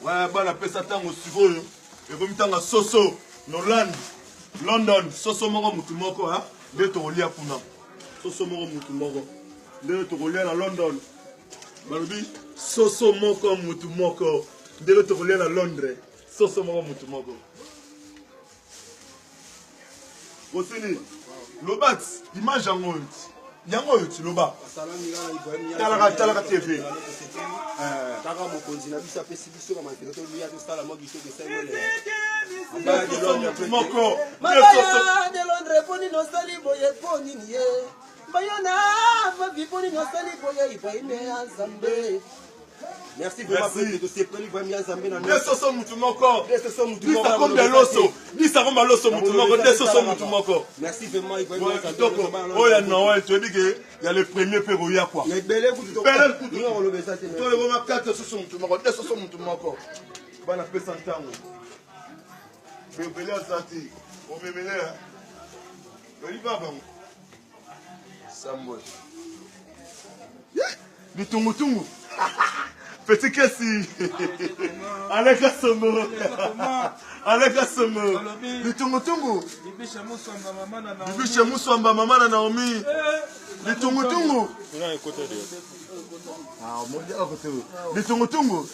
Ouais, bana pesa ntango sikoyo ekomi ntango ya soso noland london soso moko mutu moko ha nde tokolia kuna soso moko mutu moko nde tokolia na london balobi soso moko mutu moko ndenge tokolia na londres soso moko mutu moko osili loba ti image yango oyo ti yango oyo ti loba talaka talaka tv eh. kaka mokonzi na biso apesi biso bamapeka tolia tosala mwa kitoko esalimoko mabaya de londres mpo nini osali boye mpo nini ye bayona vavi mpo nini osali boye ibrahime ya nzambe Merci vraiment peuple tosepeli vraiment ya Nzambe na nde soso mutu moko disa kombe loso disa kombe loso mutu moko nde soso mutu moko merci vraiment Ibrahim kitoko oyo ya Noël toyebi ke ya le premier mpe koya kwa ebele kutu ebele kutu tolekoma kati soso mutu moko nde soso mutu moko bana pesa ntango bebele aza te omemele oyiba bango Sambwe. Bitungutungu. Petit Kessi. Aleka Songo. Aleka Songo. Bitungutungu. Bibiche Muswamba mama na Naomi. Eh. Bitungutungu. Ah, Bitungutungu.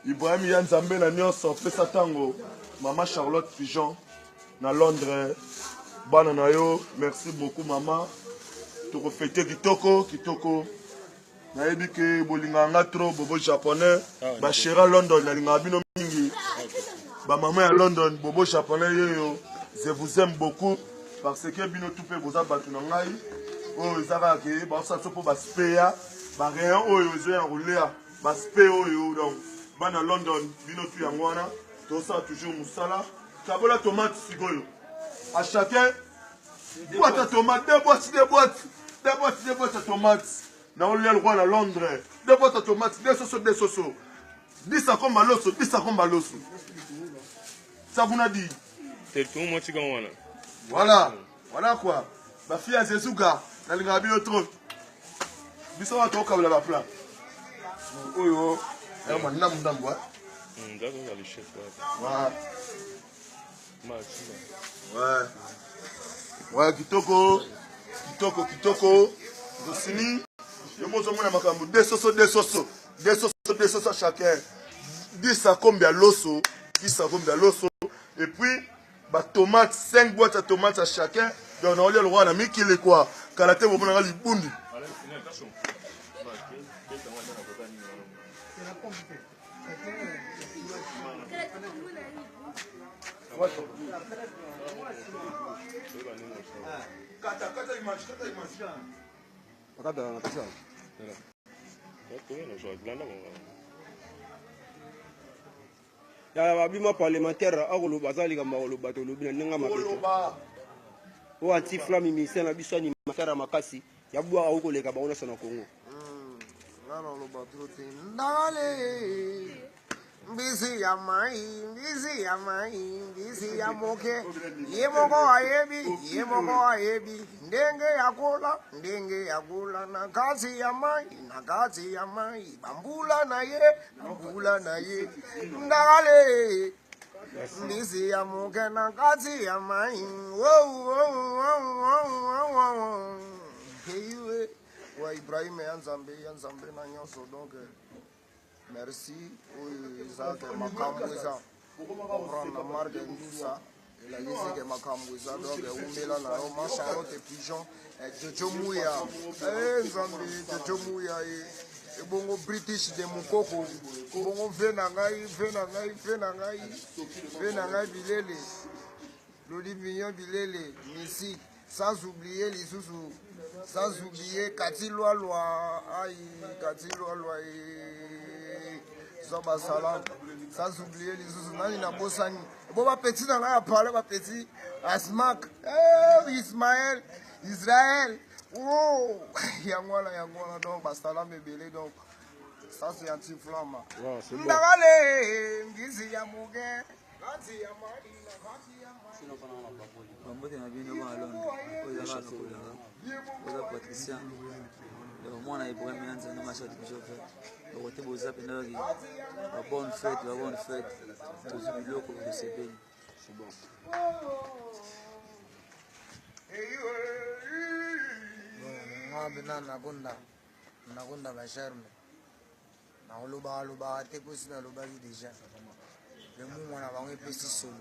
Ibrahim ya Nzambe na nyonso pesa tango mama Charlotte Pigeon na Londres bana na yo merci beaucoup mama tokofete kitoko kitoko nayebi ke bolingaka nga trop bobo japonais ah, bashera london nalingaka bino mingi bamama ya london bobo japonais yeyo je vous aime beaucoup parce que bino tu mpe boza bato na ngai oyo eza kaka ke baosala biso mpo baspeya barayon oyo ezoya kolia baspe oyo donc bana london bino tu yango wana tosala toujours mosala Kabola tomate sikoyo. À chacun boîte à tomate, deux boîtes, deux boîtes, deux boîtes, deux boîtes à tomate. Na olia le roi na Londres. Deux boîtes à tomate, deux soso, deux soso. 10 akomba loso, 10 akomba loso. Ça vous n'a dit. C'est tout moi tu wana. Voilà. Voilà quoi. Ba fille ya Zezuka, nalingaka bino trop. Biso wana tokokabola ba plat. Oyo, ya ma ndambu ndambu. Ouais. Ouais. Ouais, kitoko. Kitoko, kitoko. Tosini. Yo mozomona makambo de soso de soso. De soso de soso chacun. 10 akombi ya loso, 10 akombi ya loso et puis ba tomates 5 boîtes ya tomates à chacun donc naolia lokola na mikili quoi kala te bomonaka libundi Kata, kata image, kata image. Kata na kata. Ya babima parlementaire akoloba aza likambo akoloba tolobi na ndenge mabe oyo anti flamme ministère na biso animateur ya makasi ya bwaka akoki koleka bango nyonso na congo hmm, nga naloba tro te ndale mbisi ya mai mbisi ya mai mbisi ya moke ye moko ayebi ye moko ayebi ndenge ya kola ndenge ya kola na kati ya mai na kati ya mai bambula na ye Mbula na ye ndakale mbisi ya moke na kati ya mai heiwe wa Ibrahim ya Nzambe ya Nzambe na nyonso donc merci oyo eza ke makambo eza comprendre na marque ndusa elakisi ke makambo eza donc ewumela na yo ma charlotte pigeon eh, jojo muya eh, nzambe jojo muya eh. ebongo british de mokoko ebongo ve na ngai ve na ngai ve na ngai ve na ngai bilele loli mignon bilele misi Sans oublier lisusu sans oublier Kati Lwalwa ai Kati Lwalwa eh, zwa basala sans oublier lisusu nani nabosani bo bapeti na ngai ya pale bapeti asmak eh, Ismaël Israël oh, yango wana yango wana donc basalama ebele donc ça c'est anti-flamme ndakale ngizi ya moke Bambote na bino bana Londres, oyo eza kaka lokolo na nga, oza Patricia, donc mwana Ibrahim Yanza na Machad Jove, okote. Kote boza mpenza baki ba bonne fête, ba bonne fête. Tozwi biloko tosepeli. C'est bon. Nga mpenza nakonda nakonda ba charme nakolobaka lobaka te mpo si nalobaki deja le mungwa na bango epesi solo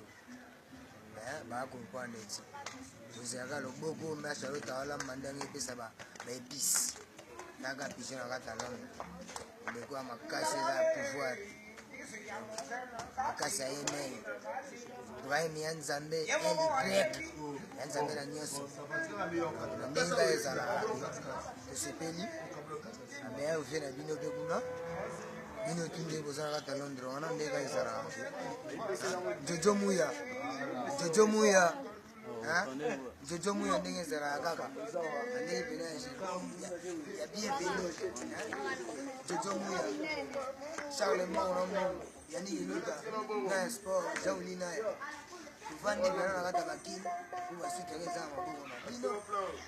mais baya comprendre ti tozalaka loboko me charlotte awalamba ndenge epesa ba épice naka pigeon na kati ya londre eleko ya makasi eza ya pouvoir makasi ya ye mei ibrahim ya nzambe ly ya nzambe na nyonso na ndenge kaka ezalaka tosepeli na meilleur vie na bino mpe kuna bino tu nde boza na kati ya londres wana nde kaka ezalaka jojo muya jojo muya jojo muya ndenge ezalaka kaka na ndenge pena ya bienvenu jojo muya charles mbongo na mbongo yaniki luta na ya sport jean naye tovandi mpena na kati ya bakini po basuki yango eza na maboko na bino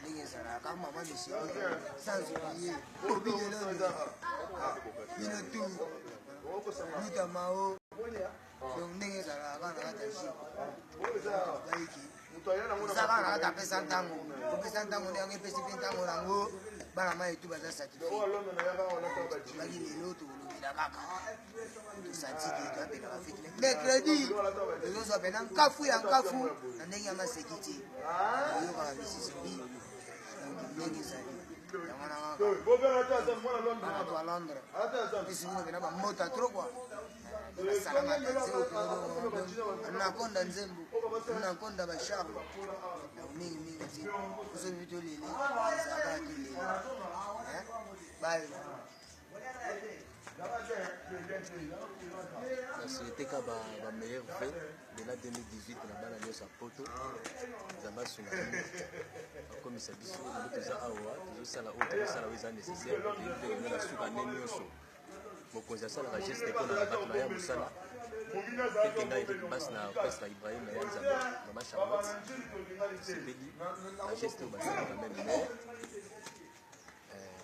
ndenge ezalaka mama michel sans oublier bobi de londres bino tout luta mao donc ndenge ezalaka kaka na kati ya jeu bayiki eza kaka na kati apesa ntango kopesa ntango nde yango epesi mpe ntango yango bana mai etu baza satisfait tobaki lelo tokolobela kaka tosanti ke toapela bafeti mercredi tozozwa mpena nkafu ya nkafu na ndenge ya maseki te oyokaka mississippi ndenge ezali yango wana kaka bana to ya londres pesi bino mpena bamota trop kua basalamata nzembo nakonda nzembo nakonda bacharme mingi mingi te soki tolele ezalaka tolele bayo Na souhaite ka ba ba meilleurs vœux de la 2018 na bana nyonso ya poto. Nzambe asunga bino akomisa biso nde toza awa tozosala oyo tozosala oyo eza nécessaire toyebi mpe kende na suka nde nyonso mokonzi asalaka geste mpo na bato na ya mosala quelque ngai Eric Bass na orchestre ya Ibrahim ya Nzambe mama Charlotte tosepeli na geste oyo basali quand même mais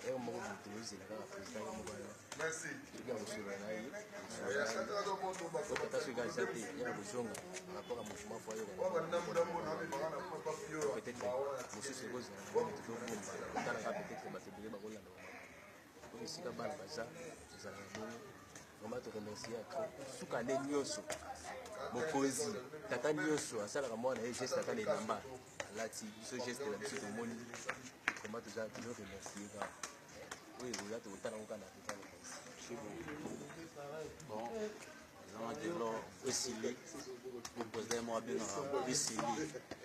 heure moko boye tozozela kaka président ye moko wana soki akosolola na ye ata soki aza te ye akozonga par rapport à mouvement fo ayoka peut-être mosusu ekozala na ndenge tozobomba kotalaka peut-être bato ebele bakolanda po esika bana baza ezalaka bongo vraiment toremercie ya trop suka nde nyonso mokonzi tata nyonso asalaka mwana ye geste ata na elamba alati biso geste na biso tomoni vraiment toza tozo remercier kaka oyo ekoya tokotala yango kaka na retard bon ezanga delo esili po président moko abengaka esili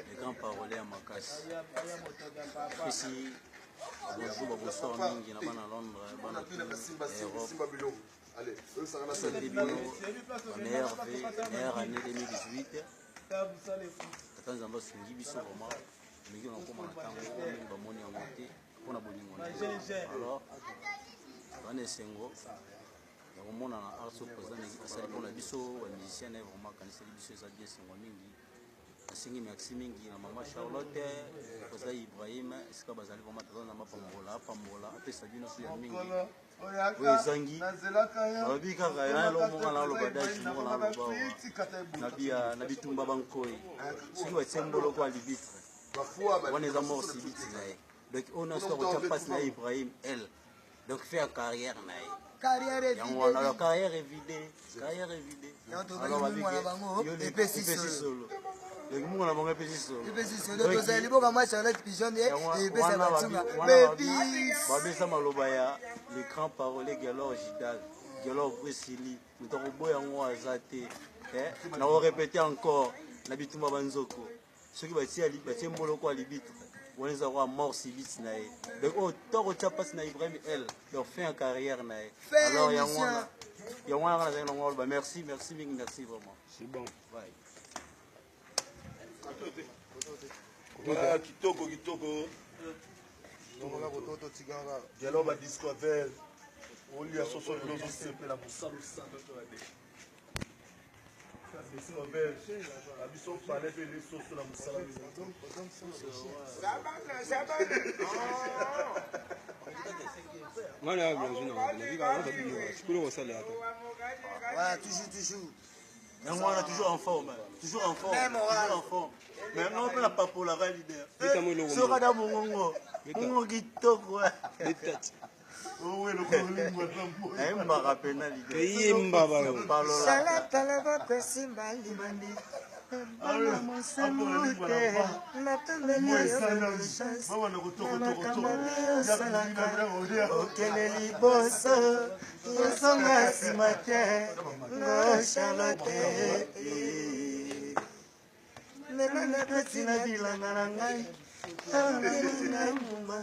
le grand parole ya makasi apesi bonjour babonsoir mingi na bana londres bana europe souhaite bino bameilleur v meilleure année 2018 tata nzambe asungi biso vraiment mingi nakokoma na ntango mingi bamoni yango te mpo na bolingo na ye alors bana esengo ya komona na art so président asali mpo na biso bamusicien na ye vraiment akaniseli biso eza bien esengo mingi nasengi merci mingi na mama charlotte président ibrahim esika bazali vraiment tata nzambe apambola apambola apesa bino so ya mingi oyo ezangi balobi kaka na eloko moko naloba dage moko naloba awa na bitumba bankoi soki batie mboloko ya libitre wana eza mort subite na ye donc oyo nyonso akotya mpasi na ye ibrahim l donc fait ya carrière na ye carrière yango wana alors carrière evide carrière evide alors babiki epesi solo donc mungu na bango epesi solo epesi solo tozali liboka mwa charlotte pigeon nde epesa batunga bepis babesa maloba ya le grand parolier gelor jidal gelor brisili moto akoboya yango aza te nakorepete encore na bitumba banzoko soki batie mboloko ya libitre wana eza kwa mort subite na ye donc oyo to kotia mpasi na ibrahim l donc fin ya carrière na ye alors yango wana yango wana kaka nazali nango aloba merci merci mingi merci vraiment c'est bon ouais. Ah, kitoko kitoko dialogue ba discover olia soso lelo ozosepela mosala biso pale mpe lisusu na mosala. Nga na nazwi na nga nazwi kaka naza bino sikolo kosala ata. Ouais, toujours, toujours. Yango wana toujours en forme, toujours en forme, toujours en forme. Mais nga mpe napapolaka leader. Beta mo eloko Soki ata mongongo, mongongo kitoko. Beta ti. Nayembaka pena leader. Eyemba ba. Napalolaka. Okende liboso ozonga nsima te ngo Charlotte lelo nakoti na bilanga na ngai na mbuma.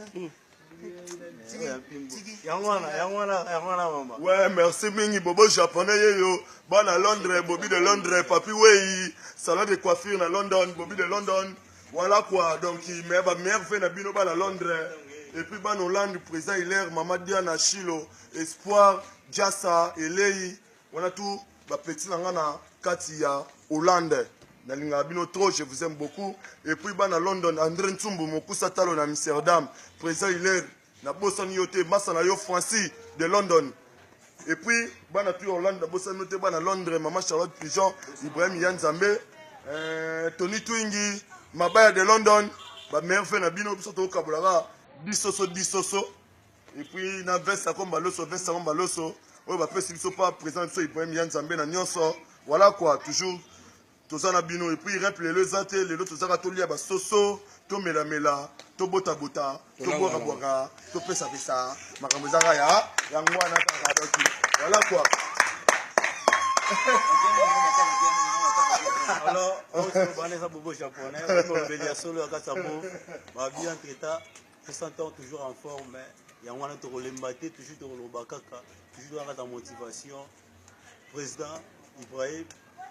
Yango wana, yango wana, yango wana mama. Ouais, merci mingi Bobo japonais yeyo. Bana Londres, Bobby de Londres, Papi Wei, salon de coiffure na London, Bobby de London. Voilà quoi. Donc mais ba merveille na bino bana Londres. Et puis bana Hollande, président Hilaire, Mama Diana Chilo, Espoir, Jassa, Elei, wana tout ba petit na nga na kati ya Hollande. Nalingaka bino trop, je vous aime beaucoup. Et puis bana London, André Ntsumbu, Mokusa Talo na Amsterdam, président Hilaire, nabosani yo te, masa na yo Francis de London. Et puis bana tu Hollande, nabosani yo te, bana Londres, Mama Charlotte Pigeon, Ibrahim Yanzambe, Tony Twingi, Mabaya de London, ba merveille na bino biso tokabolaka disoso disoso. Et puis na veste ya komba loso, veste ya komba loso oyo bapesi biso pa président biso Ibrahim Yanzambe na nyonso. Voilà quoi, toujours toza na bino. Et puis rep lelo eza te, lelo tozaka tolia basoso, tomelamela, tobotabota, tobwakabwaka, topesapesa makambo ezaka ya yango wana kaka. Donc voilà quoi. Alors, bana eza bobo japonais, olobeli ya solo ya kati ya bo, babi entre temps, 60 ans toujours en forme, yango wana tokolemba te, toujours tokoloba kaka, toujours toza kati ya motivation. Président Ibrahim,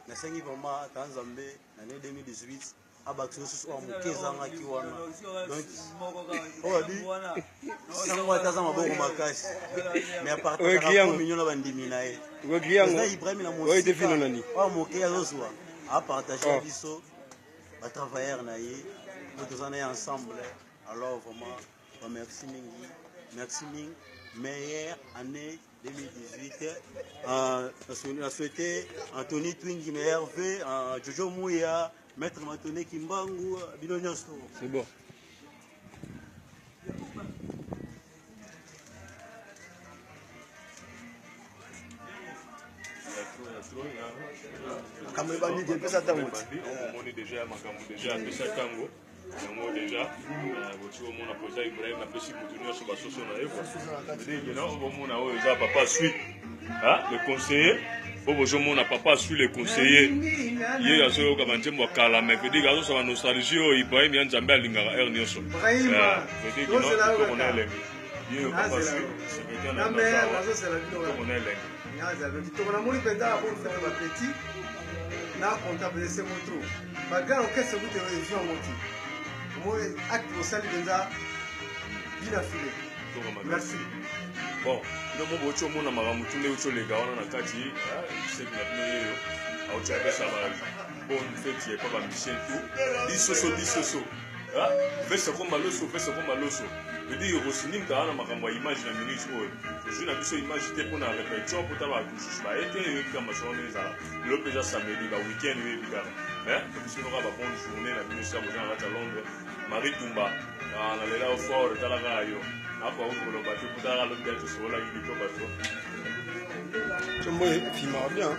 nasengi vraiment ta Nzambe na année 2018 abakisa lisusu oyo moke ezangaki wana. Donc oyo abi sango ata aza maboko makasi, mais apartagaka communion na bandimi na ye. Président Ibrahim na mosika oyo moke azozwa apartage biso ba travailleurs na ye, po toza na ye ensemble. Alors vraiment ba merci mingi, merci mingi, meilleure année 2018. Na souhaité Anthony Twingi meilleur V, Jojo Mouya, Maître Matone Kimbangu, bino nyonso. C'est bon. Makambo ebandi te, epesa ntango te. Omoni déjà makambo déjà apesa ntango yango déjà boti omona président Ibrahim apesi motu nyonso basoso na ye quoi. Omona oyo eza papa suite le conseiller oyo bozomona papa suit le conseiller ye azoyoka banzembo ya kala, mais veut dire azosala nostalgie oyo Ibrahim ya Nzambe alingaka heure nyonso. Veut dire kitoko na elengi ye oyo papa suit secrétaire na kitoko na elengi. Kitoko namoni mpenza bonne fête ba petit na comptable esengo trop bagrand orchestre kutu ezwi yango te. Omoni acte bosali mpenza bina file. Merci. Bon, bino mo bouti omona makambo tu nde uti oleka wana na kati seki na bino yeyo auti apesa ba bonne fête epa ba Michel tout disoso disoso vese komba loso, vese komba loso. Veut dire Rossini mutaka na makambo ya image na minute oyo tozwi na biso image te mpona répétition mpo tala bato mosusu baye te. Oyebi kaka masolo ndenge ezala lelo mpe eza samedi ba week-end, oyebi kaka. Mais topesi bino kaka ba bonne journée na bino esika boza na kati ya Londres. Marie Tumba nalela yo fort, tala kaka yo nakoka koloba te mpo talaka lobi ya tosololaki kitoko bato. Tombo efimaka bien.